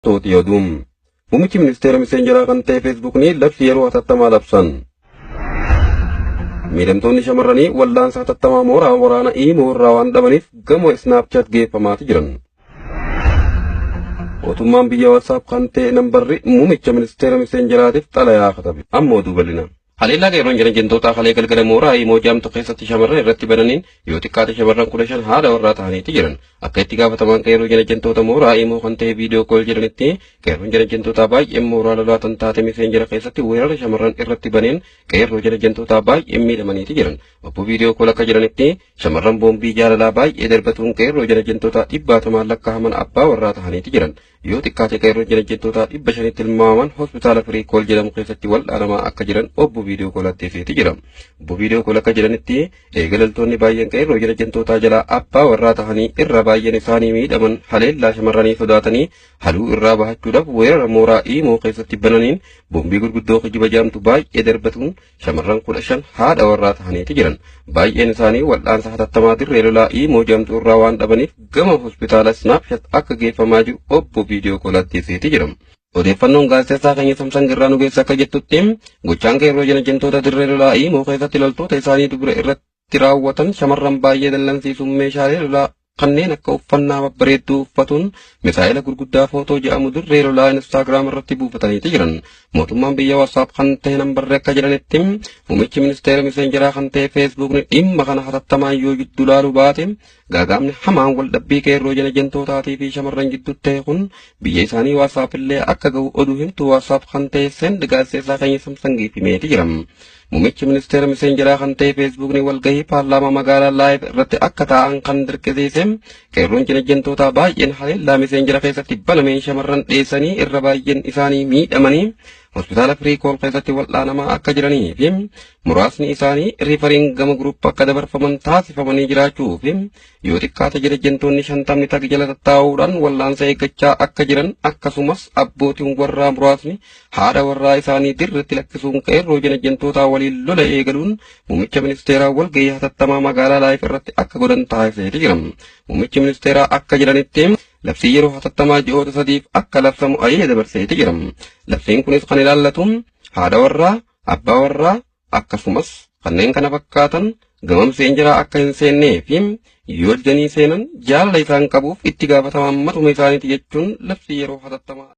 Tooti oduu. Muummichi ministeera miseenjaraa kan ta'e Feesbuukni labsi yeroo hatattamaa labsan. Miidhamtoonni shamarranii wal'aansa hatattamaa mooraa waraana Iimoo irraa waan dhabaniif gama Snaapchaat geeffamaati jiran. Mootummaan biyya WhatsApp kan ta'e nambarri muummicha ministeera miseenjaraatiif xalayaa katabe. Amma oduu bal'ina. Haleellaa qeerroon janajjantootaa halee galgala mooraa Iimoo jaamtu keessatti shamarran irratti bananiin yoo xiqqaate shamarran 15 haadha warraa ta'aniiti jiran. Akka itti gaafatamaan qeerroo janajjantoota mooraa Iimoo kan ta'e viidiyoo kool jedhanitti, qeerroon janajjantootaa baay'een mooraa lolaa tan taate miseenjara keessatti weerara shamarran irratti baneen qeerroo janajjantootaa baay'een miidhamaniiti jiran. Obbo viidiyoo kool akka jedhanitti, shamarran boombii jaalalaa baay'ee darbatuun qeerroo janajjantootaa dhibbaatamaan lakkaa'aman abbaa warraa ta'aniiti jiran. Yoo xiqqaate qeerroon janajjantootaa 500tti tilmaamaman hospitaala Firii Kool jedhamu keessatti wal'aanamaa akka jiran obbo viidiyoo kool addeesseeti jira. Obbo viidiyoo kool akka jedhanitti, eegalaltoonni baay'een qeerroo janajjantootaa jalaa abbaa warraa ta'anii irra baay'een isaanii miidhaman haleellaa shamarranii sodaatanii haluu irraa bahachuudhaaf weerara mooraa Iimoo keessatti bananiin boombii gurguddoo kijiba jaamtu baay'ee darbatuun shamarran 15 haadha warraa ta'aniiti jiran. Baay'een isaanii wal'aansa hatattamaa dirree lolaa Iimoo jaamtu irraa waan dhabaniif gama hospitaala Snaapshat akka geeffamaa jiru obbo viidiyoo kool addeesseeti jira. Odeeffannoon gaazexeessaa keenya Samsung irraa nu geesse akka jettutti, gochaan qeerroo janajjantoota dirree lolaa Iimoo keessatti loltoota isaanii dubra irratti raawwatan shamarran baay'ee dallansiisuun meeshaalee lolaa kanneen akka uffannaa babbareedduu uffatuun misaa'ila gurguddaa footoo jedhamu dirree lolaa Instaagiraam irratti buufataniiti jiran. Mootummaan biyya WhatsApp kan ta'e nambarri akka jedhanitti, muummichi ministeera miseenjaraa kan ta'e Feesbuukni dhimma kana hatattamaan yoo jidduu laaluu baate gaagaamni hamaan wal dhabbii qeerroo janajjantootaatii fi shamarran gidduutti ta'e kun biyya isaanii WhatsApp illee akka ga'u oduu himtu WhatsApp kan ta'e send gaazexeessaa keenya Samsangiif himeeti jira. Muummichi ministeera miseenjaraa kan ta'e Feesbuukni walgahii paarlaamaa magaalaa Laayiv irratti akka taa'an kan dirqisiise qeerroon janajjantootaa baay'een haleellaa miseenjara keessatti banameen shamarran dheessanii irra baay'een isaanii miidhamanii hospitaala Firii Kool keessatti wal'aanamaa akka jiranii fi muraasni isaanii riifariin gama gurupp akka dabarfaman taasifamanii jiraachuu fi yoo xiqqaate janajjantoonni 50 tag jala tattaa'uudhaan wal'aansa eeggachaa akka jiran, akkasumas abbootiin warraa muraasni haadha warraa isaanii dirratti lakkisuun qeerroo janajjantootaa waliin lola eegaluun muummicha ministeeraa walgahii hatattamaa magaalaa Laayif irratti akka godhan taasiseeti jira. Muummichi ministeeraa akka jedhanitti, labsii yeroo hatattamaa ji'oota 3f akka labsamu ajaja dabarseeti jira. Labsiin kunis kan ilaallatu haadha warraa, abbaa warraa akkasumas kanneen kana fakkaatan gama miseenjaraa akka hin seennee fi yoo didanii seenan jaalala isaan qabuuf itti gaafatamaan matuma isaaniiti jechuun labsii yeroo hatattamaa.